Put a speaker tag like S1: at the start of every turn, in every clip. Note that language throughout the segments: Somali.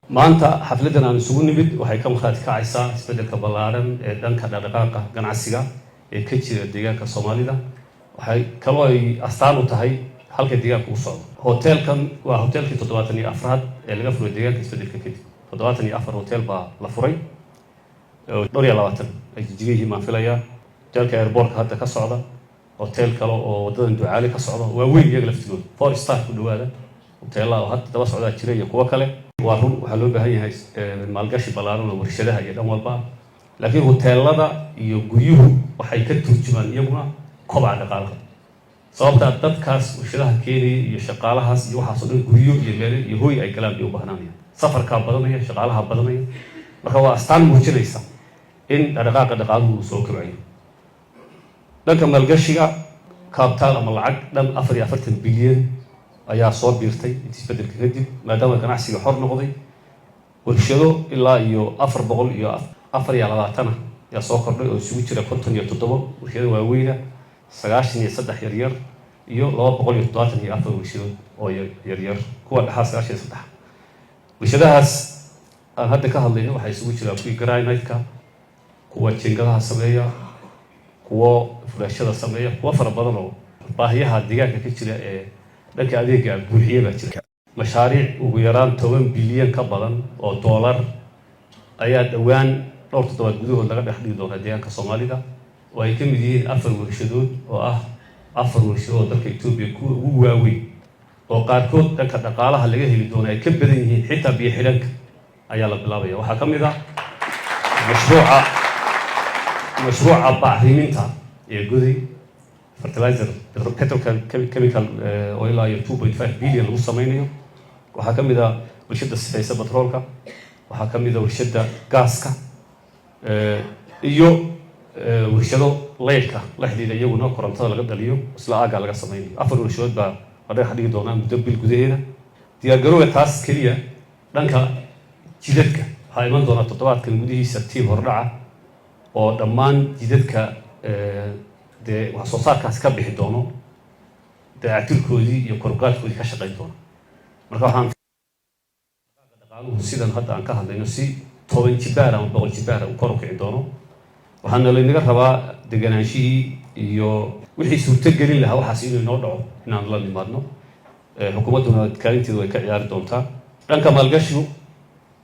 S1: Maanta xafladdan aan isugu nimid waxay ka markhaati kacaysaa isbeddelka ballaaran ee dhanka dhaqdhaqaaqa ganacsiga ee ka jira deegaanka Soomaalida. Waxay kaloo ay astaan u tahay halka deegaanka u socdo. Hoteelkan waa hoteelkii 74aad ee laga furay deegaanka isbeddelka kadib. 74 hotel baa la furay, dhowr iyo labaatan ay Jijiga yihiin baan filayaa. Hoteelka airportka hadda ka socda, hotel kale oo waddadan Ducaale ka socda, waa weyn iyaga laftigooda, four star ku dhawaada hoteelaha oo hadda daba socdaa jira iyo kuwo kale. Waa run, waxaa loo baahan yahay maalgashi ballaaran oo warshadaha iyo dhan walba ah, laakiin hoteelada iyo guryuhu waxay ka turjumaan iyaguna kobaca dhaqaalaha, sababtaa dadkaas warshadaha keenaya iyo shaqaalahaas iyo waxaasoo dhan guryo iyo meelo iyo hoy ay galaan bay u bahnaanayaan. Safarkaa badanaya, shaqaalaha badanaya. Marka waa astaan muujinaysa in dhaqdhaqaaqa dhaqaaluhu uu soo kobcayo. Dhanka maalgashiga, capital ama lacag dhan 44 bilyan ayaa soo biirtay isbeddelka kadib, maadaama ganacsiga xor noqday. Warshado ilaa iyo 424 ayaa soo kordhay, oo isugu jira 57 warshado waaweyna, 93 yaryar iyo 274 warshadood oo yaryar, kuwa dhexaa 93. Warshadahaas aan hadda ka hadlayno waxaa isugu jiraa kuwii granite-ka, kuwa jiingadaha sameeya, kuwo furaashada sameeya, kuwo fara badan oo baahiyaha deegaanka ka jira ee dhanka adeega buuxiye baa jira. Mashaariic ugu yaraan 10 bilyan ka badan oo doolar ayaa dhowaan dhowr toddobaad gudahood laga dhex dhigi doonaa deegaanka Soomaalida, oo ay ka mid yihiin afar warshadood oo ah afar warshadood oo dalka Etoobiya kuwa ugu waaweyn, oo qaarkood dhanka dhaqaalaha laga heli doono ay ka badan yihiin xitaa biyo xidhanka ayaa la bilaabaya. Waxaa ka mid ah mashruuca bacriminta ee Goday fertilizer petrochemical oo ilaa iyo 2.5 billion lagu sameynayo. Waxaa ka mid ah warshadda sifaysa batroolka, waxaa ka mid ah warshadda gaaska iyo warshado leydhka la xidhiidha, iyaguna korontada laga dhaliyo isla aaggaa laga sameynayo. Afar warshadood baa la dhagax dhigi doonaa muddo bil gudaheeda. Diyaargarowga taas keliya, dhanka jidadka waxaa iman doonaa toddobaadkan gudihiisa team hordhaca oo dhammaan jidadka dee wax soo saarkaas ka bixi doono dayactirkoodii iyo koruqaadkoodii ka shaqayn doona. Marka waxaan dhaqaaluhu sidan hadda aan ka hadlayno si 10 jibaar ama 100 jibaar uu kor u kici doono. Waxaana laynaga rabaa degenaanshihii iyo wixii suurto gelin lahaa waxaas inuu inoo dhaco inaan la nimaadno. Xukuumadduna kaalinteedu way ka ciyaari doontaa. Dhanka maalgashigu,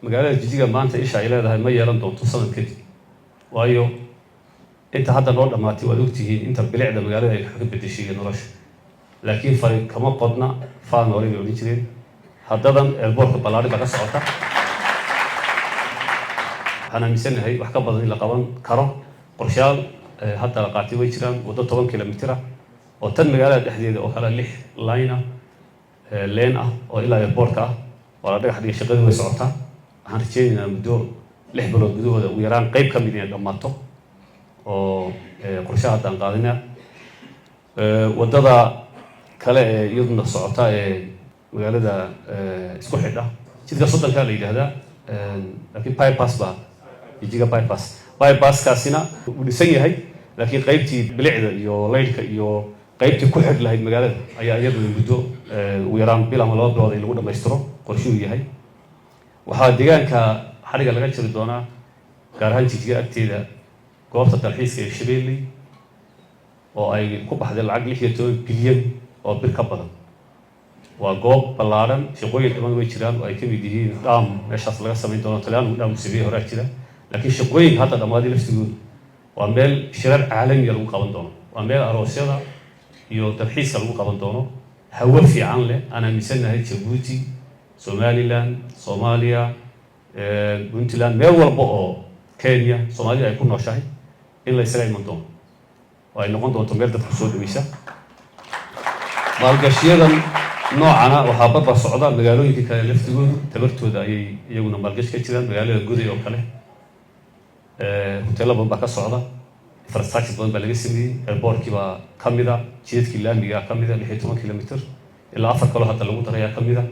S1: magaalada Jijiga maanta isha ay leedahay ma yeelan doonto sanad kadib, waayo inta hadda noo dhammaatay waad ogtihiin inta bilicda magaalada ay ka bedeshay iyo nolosha. Laakiin fari kama qodna, faan hore bay odhan jireen. Haddadan airportka ballaari baa ka socota. Waxaan aaminsanahay wax ka badan in la qaban karo. Qorshayaal hadda la qaatay way jiraan: waddo 10 kilomitir ah oo tan magaalada dhexdeeda oo kale lix line ah, lane ah, oo ilaa airportka ah waa la dhagax dhigay, shaqadii way socotaa. Waxaan rajeynaynaa muddo 6 bilood gudahooda ugu yaraan qayb ka mid inay dhammaato oo qorshaha haddaan qaadina. Waddada kale ee iyaduna socota ee magaalada isku xidha, jidka 30-ka la yidhaahdaa, laakiin bypass baa Jijiga bypass, bypasskaasina wuu dhisan yahay, laakiin qaybtii bilicda iyo laydhka iyo qaybtii ku xidh lahayd magaalada ayaa iyaduna muddo ugu yaraan bil ama 2 bilood in lagu dhammaystiro qorshuhu yahay. Waxaa deegaanka xadhiga laga jiri doonaa, gaar ahaan Jijiga agteeda, goobta dalxiiska ee Shabeelley oo ay ku baxday lacag 16 bilyan oo bir ka badan. Waa goob ballaadhan. Shaqooyin dhiman way jiraan oo ay ka mid yihiin dam meeshaas laga samayn doono, Talyaanigu dam sameeyey horaa jira, laakiin shaqooyinka hadda dhammaaday laftigoodu waa meel shirar caalamiya lagu qaban doono, waa meel aroosyada iyo dalxiiska lagu qaban doono, hawo fiican leh. Aan aaminsannahay Jabuuti, Somaliland, Soomaaliya, Puntland, meel walba oo Kenya Soomaalida ay ku nooshahay in la isaga iman doono oo ay noqon doonto meel dadku soo dhaweysa. Maalgashiyadan noocana waxaa barbar socda magaalooyinka kale laftigoodu tabartooda ayay iyaguna maalgashi ka jiraan. Magaalada Goday oo kale hoteelo badan baa ka socda, infrastructure badan baa laga sameeyey, airportkii baa ka mid a, jidadkii laamigaa ka mid a, 16 kilomitr ilaa afar kaloo hadda lagu darayaa ka mid a.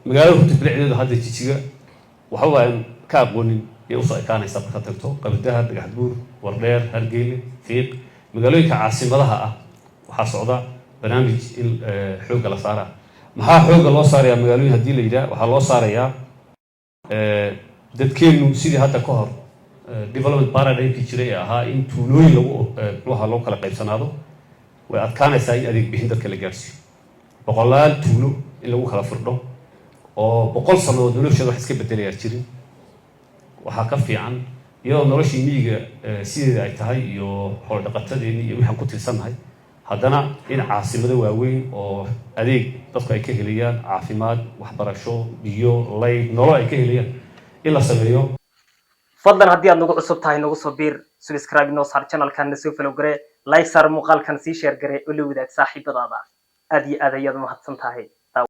S1: Magaalada runta bilicdeedu hadda Jijiga waxba aan ka aqoonin ayay usoo ekaanaysaa markaad tagto Qabridahar, Dhagaxbuur, Wardheer, Hargeyle, Fiiq, magaalooyinka caasimadaha ah. Waxaa socda barnaamij in xoogga la saaraa. Maxaa xoogga loo saarayaa magaalooyin haddii la yidhaah? Waxaa loo saarayaa Dadkeennu sidii hadda ka hor development paradigmkii jiray ee ahaa in tuulooyin lagu muxuaha loo kala qaybsanaado, way adkaanaysaa in adeeg bixin dadka la gaadhsiiyo. Boqolaal tuulo in lagu kala firdho oo 100 sannadood nolosheeda wax iska bedelayaa jirin, waxaa ka fiican iyadoo noloshii miyiga sideeda ay tahay iyo xoolo dhaqatadeeni iyo waxaan ku tiirsannahay, haddana in caasimado waaweyn oo adeeg dadku ay ka helayaan, caafimaad, waxbarasho, biyo, layd, nolol ay ka helayaan in la sameeyo.
S2: Fadlan haddii aad nagu cusub tahay, nagu soo biir, subscribe noo saar channelkan, na soo follow garee, like saar muuqaalkan, sii share garee oo la wadaag saaxiibadaada. Aad iyo aad ayaad umahadsan tahay.